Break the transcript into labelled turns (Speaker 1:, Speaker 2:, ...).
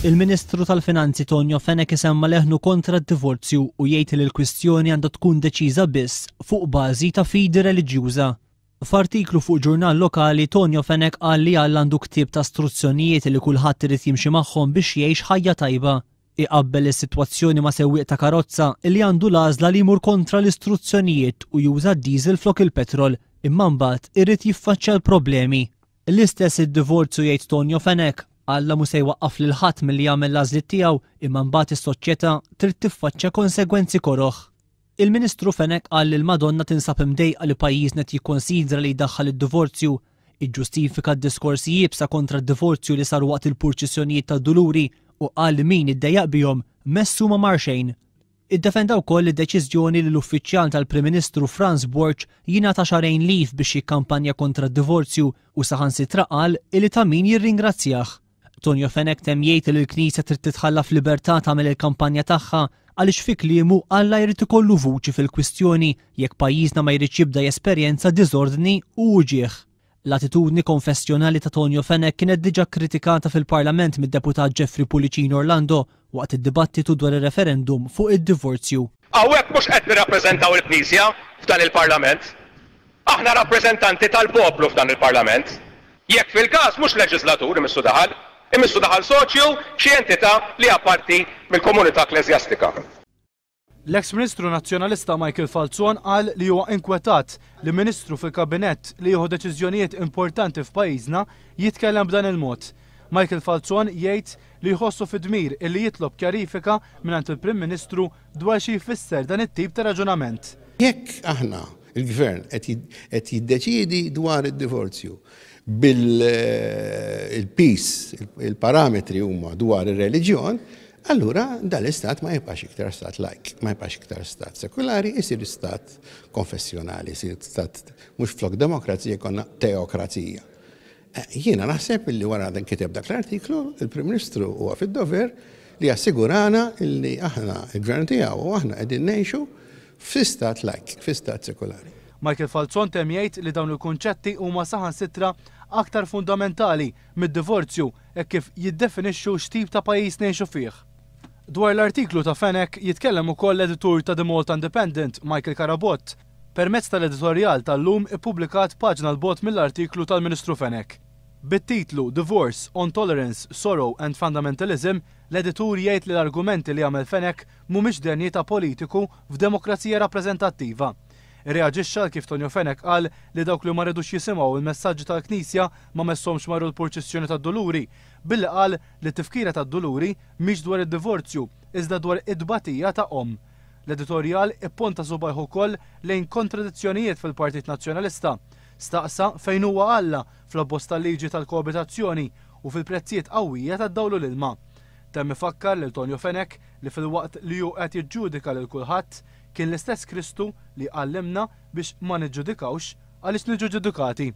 Speaker 1: Il-Ministru tal-Finanzi Tonio Fenech isemma' leħnu kontra d-divorzju u jgħid li l-kwistjoni għandha tkun deċiża biss fuq bażi ta' fidi reliġjuża. F'artiklu fuq ġurnal lokali Tonio Fenech qal li Alla għandu ktieb ta' struzzjonijiet li kulħadd irid jimxi magħhom biex jgħix ħajja tajba. Iqabbel is-sitwazzjoni ma' sewwieq ta' karozza li għandu l-għażla li jmur kontra l-istruzzjonijiet u juża d-diesel flok il-petrol, imma mbagħad irid jiffaċċja l-problemi. L-istess id-divorzju jgħid Tonio Fenech, Alla mhu se jwaqqaf lil ħadd milli jagħmel l-għażliet tiegħu imma mbagħad is-soċjetà trid tiffaċċja konsegwenzi koroh. Il-Ministru Fenech qal li l-Madonna tinsab imdejqa li pajjiżna qed jikkonsidra li jdaħħal id-divorzju. Iġġustifika d-diskorsi iebsa kontra d-divorzju li saru waqt il-purċissjonijiet tad-Duluri u qal li min iddejjaq bihom messu ma mar xejn. Iddefenda wkoll id-deċiżjoni li l-uffiċjal tal-Prim Ministru Frans Borg jingħata xahrejn leave biex jikkampanja kontra d-divorzju u saħansitra qal li ta' min jirringrazzjah. Tonio Fenech temm jgħid li l-Knisja trid titħalla f'libertà tagħmel il-kampanja tagħha għaliex fi kliemu Alla jrid ikollu vuċi fil-kwistjoni jekk pajjiżna ma jridx jibda jesperjenza diżordni u uġigħ. L-attitudni konfessjonali ta' Tonio Fenech kienet diġà kkritikata fil-Parlament mid-Deputat Jeffrey Pullicino Orlando waqt id-dibattitu dwar ir-referendum fuq id-divorzju.
Speaker 2: Hawnhekk mhux qed nirrappreżentaw il-Knisja f'dan il-Parlament. Aħna rappreżentanti tal-poplu f'dan il-Parlament. Jekk fil-każ mhux leġiżlatur imissu daħal, imissu daħal soċju f'xi entità li hija parti mill-komunità ekkleżjastika.
Speaker 3: L-eks Ministru Nazzjonalista Michael Falzon qal li huwa inkwetat li Ministru fil-Kabinett li jieħu deċiżjonijiet importanti f'pajjiżna jitkellem b'dan il-mod. Michael Falzon jgħid li jħossu fid-dmir illi jitlob kjarifika mingħand il-Prim Ministru dwar xi jfisser dan it-tip ta' raġunament.
Speaker 4: Jekk aħna, il-Gvern, qed jiddeċiedi dwar id-divorzju bil-piż, il-parametri huma dwar ir-reliġjon, allura dal-istat ma jibqax iktar stat lajk, ma jibqax iktar stat sekulari, isir stat konfessjonali, isir stat mhux flok demokrazija jkollna teokrazija. Eh, jiena naħseb li wara dan kiteb dak l-artiklu, il-Prim Ministru huwa fid-dover li jassigurana li aħna il-gvern tiegħu u aħna qegħdin ngħixu fi stat lajk, fi stat sekulari.
Speaker 3: Michael Falzon temm jgħid li dawn il-kunċetti huma saħansitra aktar fundamentali mid-divorzju hekk kif jiddefinixxu x'tip ta' pajjiż ngħixu fih. Dwar l-artiklu ta' Fenech jitkellem ukoll l-editur ta' The Malta Independent, Michael Carabott, permezz tal-editorjal tal-lum ippubblikat paġna 'l bogħod mill-artiklu tal-Ministru Fenech. Bit-titlu Divorce, On Tolerance, Sorrow and Fundamentalism, l-editur jgħid li l-argumenti li għamel Fenech mhumiex denji ta' politiku f'demokrazija rappreżentattiva. Irreaġixxa għal kif Tonio Fenech qal li dawk li ma ridux jisimgħu l-messaġġi tal-Knisja ma messhomx marru l-purċissjoni tad-Duluri, billi qal li t-tifkira tad-Duluri mhix dwar id-divorzju iżda dwar it-tbatija ta' omm. L-editorjal ipponta subgħajh ukoll lejn kontradizzjonijiet fil-Partit Nazzjonalista. Staqsa fejn huwa Alla fl-abbozz tal-liġi tal-koabitazzjoni u fil-prezzijiet qawwija tad-dawl u l-ilma. Temm ifakkar lil Tonio Fenech li filwaqt li hu qed jiġġudika lil kulħadd, Kien l-istess Kristu li għallimna biex ma niġġudikawx għaliex niġu ġudikati.